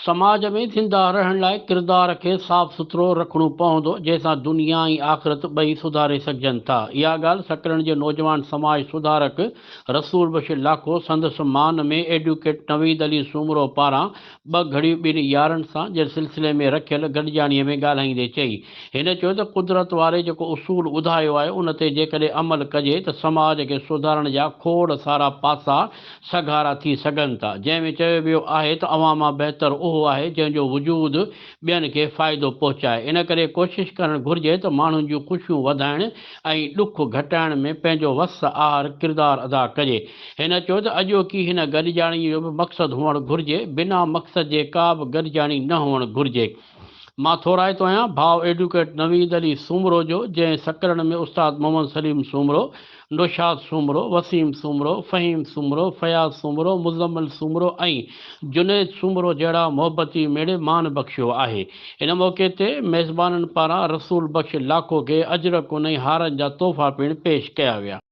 سماج ۾ زنده رهڻ لاء ڪردار کي صاف سٿرو رکڻو پوندو، جنهن سان دنيا ۽ آخرت ٻئي سڌاري سگهجن ٿا. اها ڳالهه سڪرنڊ جي نوجوان سماج سڌارڪ رسول بخش لاکو سندس مان ۾ ايڊوڪيٽ نويد علي سومرو پاران ٻه گهڙيون ٻن يارن سان جي سلسلي ۾ رکيل گڏجاڻيء ۾ ڳالهائيندي چئي. هن چيو ته قدرت واري جيڪو اصول ٻڌايو آهي ان تي جيڪڏهن عمل ڪجي ته سماج کي سڌارڻ جا کوڙ سارا پاسا سگهارا ٿي سگهن ٿا، جنهن ۾ چيو ويو آهي ته اوهان مان بهتر اهو آهي جنهن جو وجود ٻين کي فائدو پهچائي. ان ڪري ڪوشش ڪرڻ گهرجي ته ماڻهن جون خوشيون وڌائڻ ۽ ڏک گهٽائڻ ۾ پنهنجو وس آهر ڪردار ادا ڪجي. هن چيو ته اڄوڪي هن گڏجاڻي جو به مقصد هئڻ گهرجي، بنا مقصد جي ڪا به گڏجاڻي نه هئڻ گهرجي. مان ٿورائتو آهيان ڀاء ايڊوڪيٽ نويد علي سومرو جو جنهن سڪرنڊ ۾ استاد محمد سليم سومرو، نوشاد سومرو، وسيم سومرو، فهيم سومرو، فياض سومرو، مزمل سومرو ۽ جنيد سومرو جهڙا محبتي ميڙي مان بخشيو آهي. ان موقعي تي ميزبانن پاران رسول بخش لاکو کي اجرڪن ۽ هارن جا تحفا پڻ پيش ڪيا ويا.